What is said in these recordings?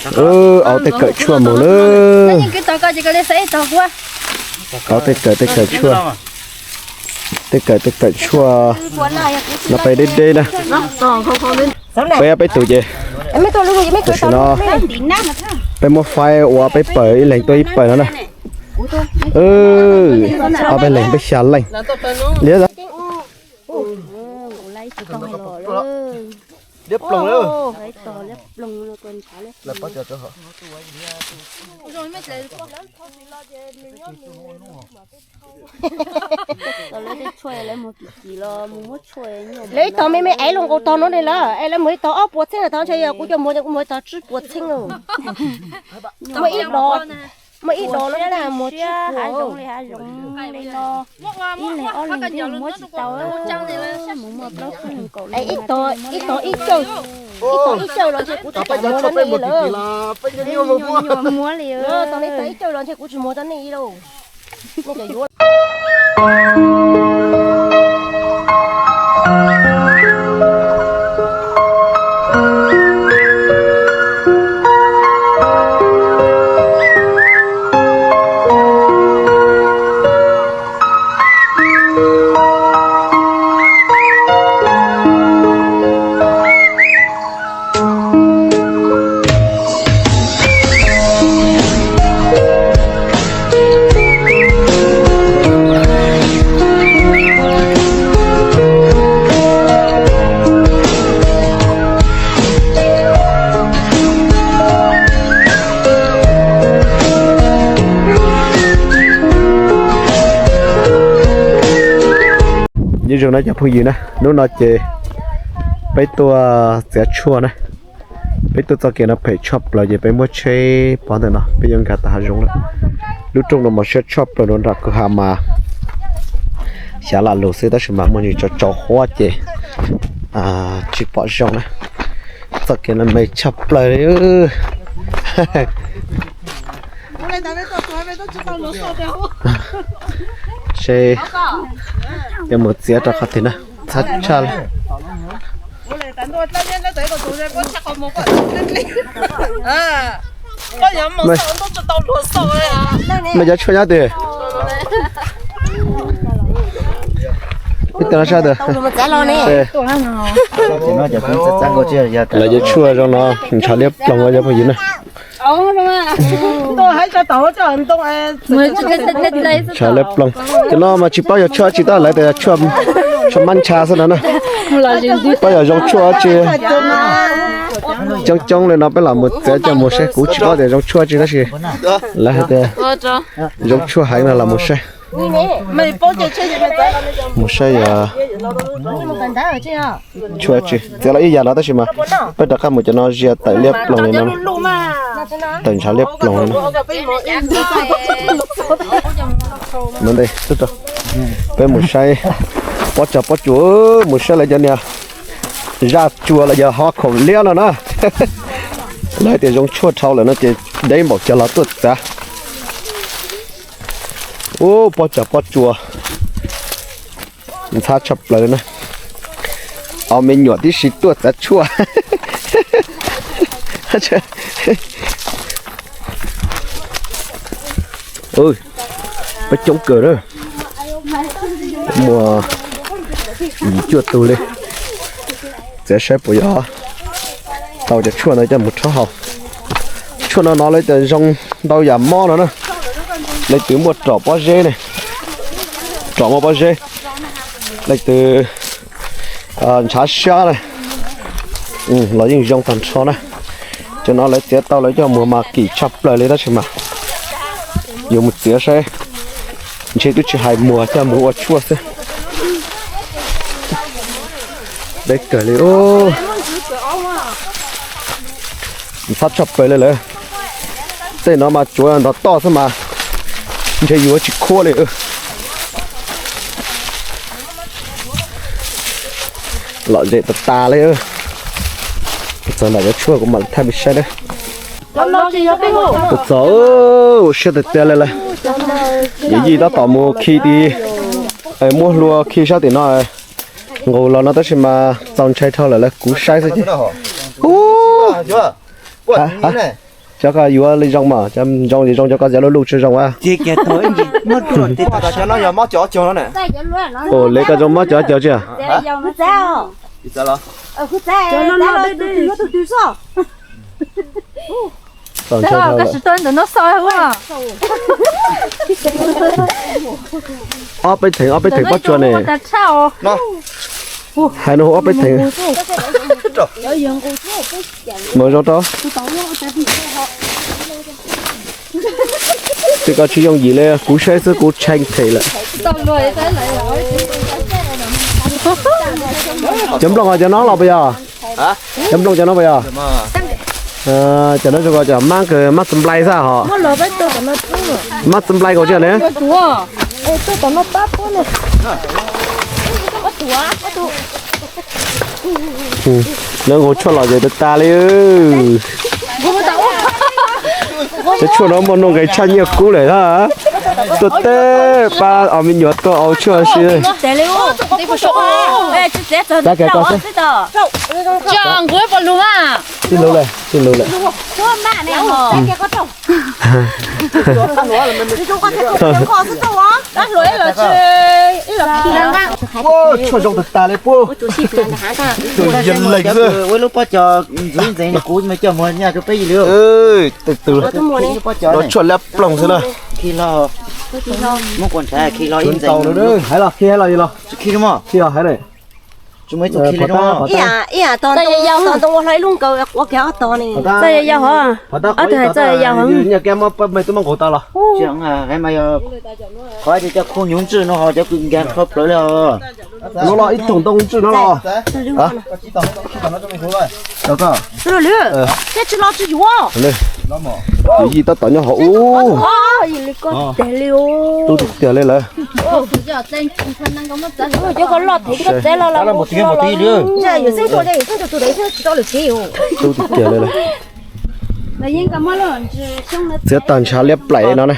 Au tej kawm tshuaj mus lawm. Au tej kawm tej kawm tshuaj, tej kawm tej kawm tshuaj no peb deb deb na. Peb peb tus ces tam sim no peb muab faib ua peb pawg ib leeg tuaj ib pawg no na. Ob peb leeg peb xya leej li. Lawv ib tog me me aiv los nkaus tog no ne lawm es lawv muag ib tog ob puas txheeb tod ntshe yog kuv cov muag kuv muag ib tog tsib puas txheeb. Muaj ib do, muaj ib do no na muag tsib puas. Ib leeg ob leeg twb muab tsis tau, mus muag plaub tsib leeg kaum leeg. Ib tog ib cawj, ib tog ib cawj los ntshe kuv tsis tau muag rau nej li lawm. Nyuam muab li, tog ib tog ib cawj los ntshe kuv tsis muag rau nej li lauj. Nyob zoo na cov phooj ywg na, hnub no ces peb tuaj txiav tshuaj na. Peb tuaj txoj kev no phem tshaj plaws ces peb muab tsheb pov ntawm no peb yuav nkag tau hav zoov lawm. Lub rooj no mas siab tshaj plaws no nram kwj ha mas xyav lam lug xwb tab sis mas muaj ntsis tsaus tsaus huab ces tsis pom zoo na. Txoj kev no me tshaj plaws li. Seb yuav mus txiav rau qhov twg na, txhob tshaj li. Mej cov tshuaj nyob twg? Ib tug no sab twg? Lawv cov tshuaj zoo no ntshav liab ploog cov phooj ywg na. Ntshav liab ploog. Cov no mas tsis paub yog tshuaj tsi tab lawv tias tshuaj mab ntsha xwb no na. Paub yog zoo tshuaj tsi. Coob coob li no peb los mus txiav coj mus saib, kuv tsis paub tias zoo tshuaj tsi tab sis lawv hais tias zoo tshuaj heev no los mus saib. Mus saib yog tshuaj tsi, txiav los ib yam no tab sis mas peb rov qab mus cov no zias tawm liab ploog li no, tawm ntshav liab ploog li no. Peb mus saib pob cog pob tsuas, mus saib lawv cov niag zaj tsua los yog ho khoom liab no na. Lawv tias zoo tshuaj dhau lawm no ces deb npaum cas los tuaj txiav. Ub, pob cog pob tsuas ntxhab tshaj plaws na. Ob me nyuam tib si tuaj txiav tshuaj. Peb coob kawg na, muaj yim cuaj tug li. Txiav saib puas yog tau cov tshuaj ntawd coj mus rhaub haus. Tshuaj no no lawv tias zoo ntau yam mob no na. Leej twg muaj rom pob zeb ne, rom muaj pob zeb, leej twg ntshav siab na, los yeej zoo tag nrho na. Cov no lawv txiav tau lawv coj muag mas kim tshaj plaws li tab sis mas yuav mus txiav saib, ntshe twb tsis hais muag coj mus ua tshuaj xwb. Deb kawg li. Ntxhab tshaj plaws li lawm. Tej no mas tsuav ntov toj xwb mas ntshe yuav tsis khuab li. Lom zem tas tas li. Txog nram cov tshuaj kuv mam li thaij peb saib na. Tus txom, ua siab tiag tiag li lawm. Yawm yij tab tom mus khi ti, muab hlua khi sab tim no nqus los no tab sis mas txaus ntshai dhau lawm, lawv kuv saib xwb ces. Ub, Cov koj yuav li zoo mas, cov zoo li zoo, cov koj yuav luj luj tsis zoo a. Ua li koj zoo mob cov caug tsis? Ob peb theem, ob peb theem pob tsuas ne. Hais no hu ob peb theem. Mas zoo rau. Tej ko tsis yooj yim li, kuv saib xwb kuv tshee phem lawm. Cov nplooj cov no los puas yog? Cov nplooj cov no puas yog? Cov no zoo ko cov mab, mab txwv nplai xwb hos. Mab txwv nplai kaus tsij ne. Lawv nqus tshuaj los ces tas tas li. Cov tshuaj no muaj nuj nqis tshaj nyiaj kub lawm hab. Tuaj teb pab os me nyuam tuaj ua tshuaj si. Tib lub lawm, tib lub lawm. Tshuaj zoo tas tas li puab. Ua lub pob cos ntxwv ntxeev kuv mas coj mus nyaj rau peb yig li. Tus no tshuaj liab ploog xwb na. Muab kua ntshav khi hlo ib ntxeev. Hais los khi hais los yog los. Khi los hais ne. Ib yam tos ntoo ua hlo ib lub nkaus ua kiag ob tog ne. Txawj yau hov. Ob tug hais txawj yau hov. Nyiaj kab muab pab me tub muab nqus tau los. Qhov tias cov khub nyuv ntswj no ho cov kws nkag qhov plawv li os. No los ib thooj ntoo ntswj no los. Yij tab tom nyob hauv ub. Tub tiag li lawm. Tub tiag li lawm. Txiav tag ntshav liab plaim no na.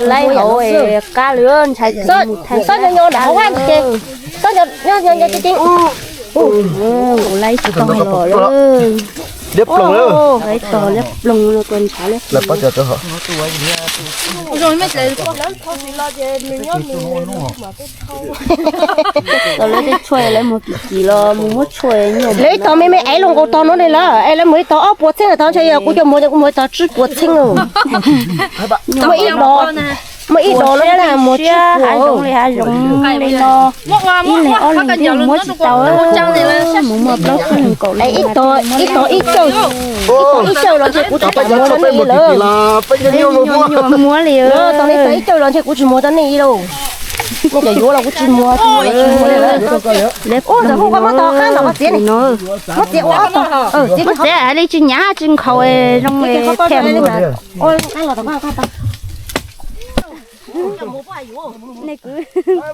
Laib hauv qab li ntshav. Laib tsis tau los. Liab ploog lawm. Laib tog liab ploog no kua ntshav liab ploog. Tau lawv tej tshuaj lawv mus kim kim los mus muab tshuaj nyuaj. Lawv ib tog me me es luag nkaus tog no li lawm es lawv mus ib tog ob puas txheeb tog ntshe yog kuv coj mus kuv mus ib tog tsib puas txheeb. Muaj ib dos, muaj ib dos no na mus tsib puas. Hav zoov li hav zoov li no, ib leeg ob leeg thiaj muab tsis tau. Mus muaj plaub tsib leeg kaum leeg. Ib tog ib cawj, ib tog ib cawj los ntshe kuv tsis muab rau nej li lawm. Nyuaj muab li. Tog ib tog ib cawj los ntshe kuv tsis muab rau nej li lauj. Nej cov yuav los kuv tsis muab, tsis muab li lawm. Ua txawm hu koj muab tog qab ntawm koj txiav no. Muab txiav ua ob tog. Muab txiav li tsis hnyav tsis nkhaus zoo thiaj mus. Nej kwv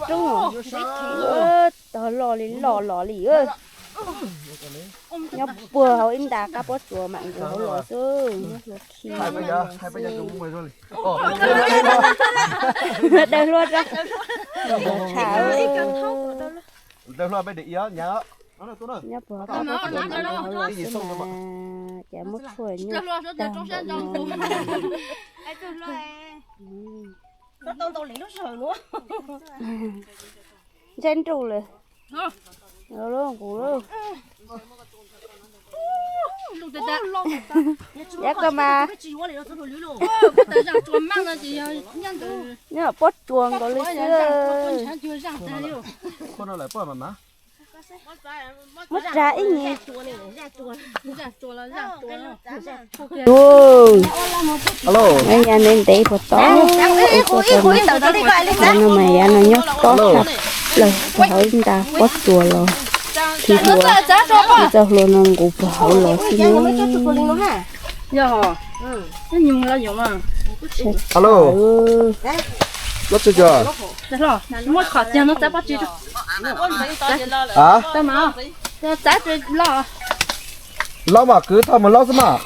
roob tog loj li loj los li. Nyob puag hauv ib nta qab pob tsuas mam nqus hauv los xwb. Nyob hluas khi. Daws hluas rau. Tsham. Nyob puag hauv qab pob tsuas mam nqus hauv los xwb mas cas muab tshuaj nyuaj tag no. Ntshe nruj lawm. Nqus lawm. Yav koj mas nyob pob tsuas nkaus li xwb. Muab tsa ib nyuag. Yav ntev ntev puas tau. Yav no mas yav no nyob tob tshaj plaws, puag hauv ib nta pob tsuas los khi hlua, khi txoj hlua no nqus puag hauv los xwb ne. Lob mas kwv thauj mus lob xwb mas.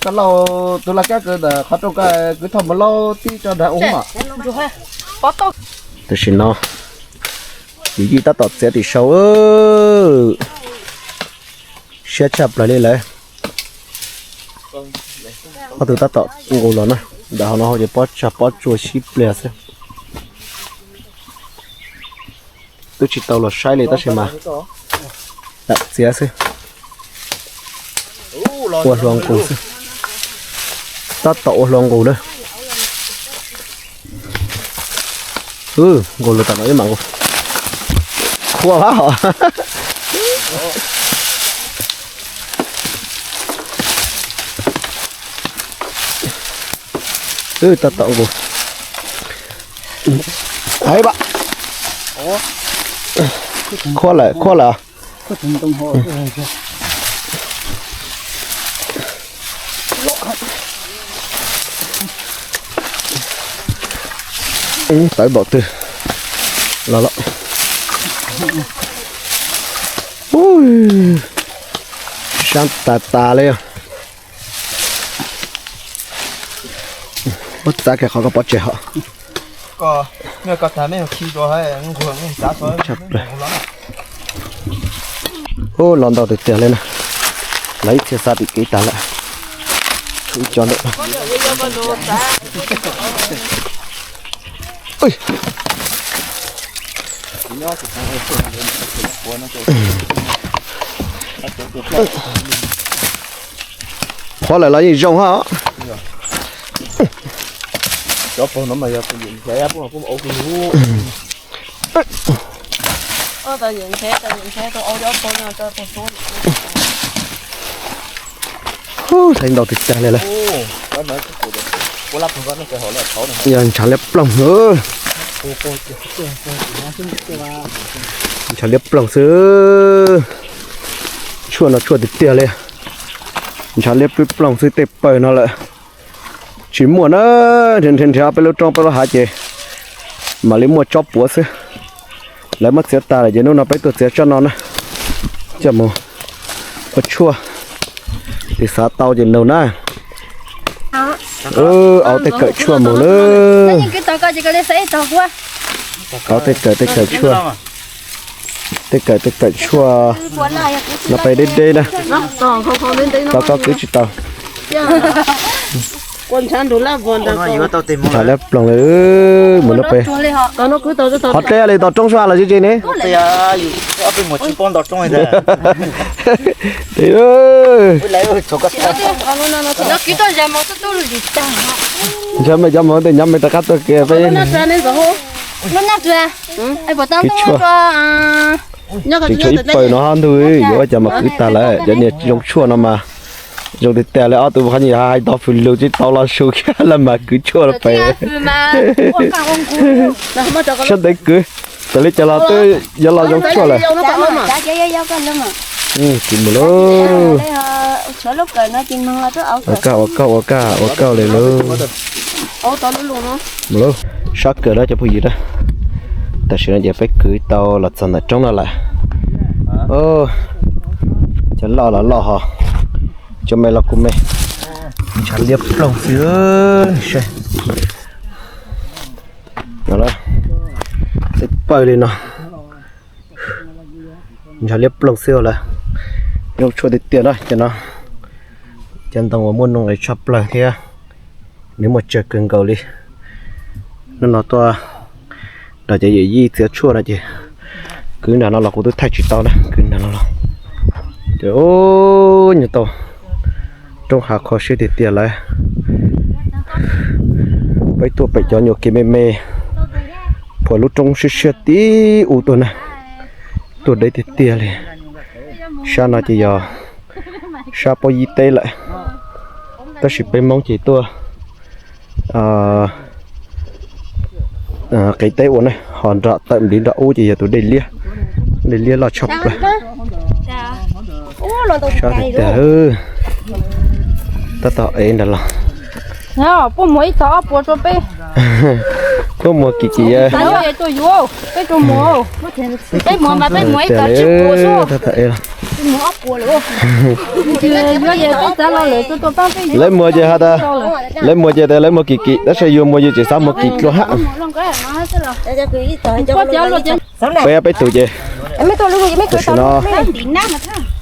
Koj laug tus laj kab kwv ntawm qhov rooj, koj kwv thauj mus laub tib tso nrag ub mas. Tam sim no Yij tab tom txiav tim sau. Siab tshaj plaws li lawm. Ob tug tab tom nqus los na. Ntawm hauv no hauv ces pob tsag pob tsua sib pliag xwb. Twb tsis tau los saib li tab sis mas lam txiav xwb. Ua hlua nqus xwb. Tab tom ua hlua nqus na. Nqus lus tam no ib mam nqus. Qhuav hov. Tab tom nqus. Qhuav lawm, qhuav lawm. Tawv npaum twg los los. Sab tas tas li. Muab txav kiag qhov koj pov tseg hos. Ub, los ntau tiag tiag li na. Lawv ib txhia xa tim kev tag lawm. Tshuav ib co ntawm. Qhuav lawm los yeej zoo hab. Ub, txhais ntau tiag tiag li lawm. Yog ntshav liab ploog. Ntshav liab ploog xwb. Tshuaj no tshuaj tiag tiag li. Ntshav liab ploog xwb tej pawg no lawm. Tsis muaj na, nrhiav nrhiav peb lub roob peb lub hav ces mam li muaj tsob puav xwb. Lawv muab txiav tas lawm ces hnub no peb tuaj txiav tsob no na, coj mus ua tshuaj, tes xav tau ces nug na. Auv tej kawm tshuaj mus na. Auv tej kawm tej kawm tshuaj, tej kawm tej kawm tshuaj no peb deb deb na, tau koj kwv tsis tau. Ntshav liab ploog li mus lub pem. Qhov teb li nto roob sua los tsis tsis ne. Ntshav me cov mus tej nyob me rov qab tuaj kiag peb. Kwv tshuaj. Tseem tshuav ib pawg no hab ntug, yuav ua cas mas kwv tag lawm. Cov niag zoo tshuaj no mas zoo tiag tiag li. Ob tug qhov niag hais tau fws lug tsis tau los su kiag los mas kwv tshuaj los pem. Sab ntev kwv, tas li cas los twb yuav los zoo tshuaj lawm. Kwv mus lauj. Ua kaj ua kaj ua kaj ua kaj li lauj. Mus lauj, sab kawg na cov phooj ywg na. Tam sim no ces peb kwv tau los txog ntawm roob no lawm. Cov loj los loj hos, cov me los kuj me. Ntshav liab ploog xwb. Tej pawg li no. Ntshav liab ploog xwb lawm. Zoo tshuaj tiag tiag na cov no. Cov ntoo uas muaj nuj nqis tshaj plaws thiab nws muaj tsawg kawg nkaus li. Hnub no tuaj nrog cov yawm yij txiav tshuaj no ces kwv nram no los kuv twb thaij tsis tau na, kwv nram no los. Ces nyuag tau roob hav kho siab tiag tiag lawm. Peb tuaj pem cov nyuam kev me me, phuam lub roob siab siab tib u tuaj na, tuaj deb tiag tiag li. Sab no ces yog sab pob yib teb lawm, tab sis peb Hmoob ces tuaj qev teb ua ne, ho nram tawm npliv nram ub ces yog tus dej liab, dej liab loj tshaj plaws. Sab tiag tiag, tab tom ev nrad los. Puab muag ib tog ob puas rua peb. Puab muag kim kim. Tuaj yuav, peb rua muag. Peb muag mas peb muag ib tog tsib puas xwb. Yuav es peb txav los lawm tuaj tuaj paab peb. Lawv muag ces has tas, lawv muag ces tas lawv muag kim kim, tab sis yus muag yus tseem xav muag kim dlua hab. Peb ob peb tug ces, tam sim no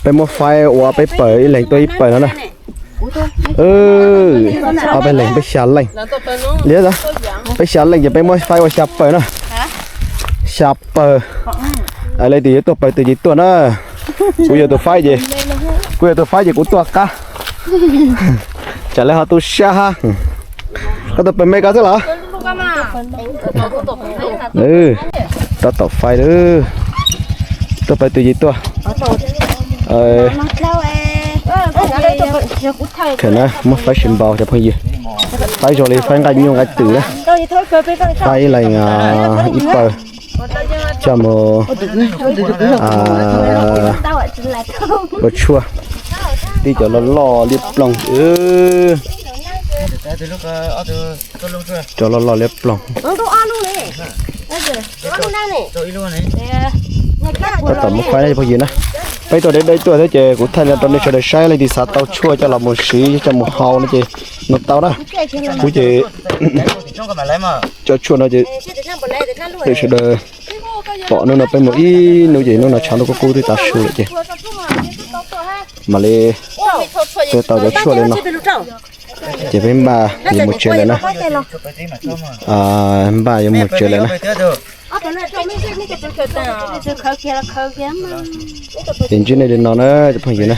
peb muab faib ua peb pawg, ib leeg tuaj ib pawg no na. Ob peb leeg peb xya leej. Li, peb xya leej ces peb muab faib ua xya pawg na. Xya pawg. Leej twg yuav tuaj pawg twg ces tuaj na. Kuv yog tus faib ces, kuv yog tus faib ces kuv tuaj qab. Tsam lawv ho tu sab hab. Koj tuaj pawg me koj xwb los? Tab tom faib lawm. Tuaj pawg twg ces tuaj. Muab faib tsis npaum cov phooj ywg. Faib zoo li faib nqaij nyuj nqaij twm na. Faib ib leeg ib pawg coj mus ua tshuaj. Tib cov loj loj liab ploog. Cov loj loj liab ploog. Tab tom muab faib na phooj ywg na. Peb tuaj deb deb tuaj thiab ces kuv thaij no rau nej sawv daws saib, leej twg xav tau tshuaj coj los mus siv coj mus hau no ces nug tau na. Kuv ces cov tshuaj no ces nej sawv daws pom hnub no peb mus ib hnub ces hnub no tshav ntuj kub kub twb tav su lawm ces mam li tau cov tshuaj li no. Ces peb npaj yuav mus tsev lawm na. Npaj yuav mus tsev lawm na. Ces ntsib nej li no na cov phooj ywg na.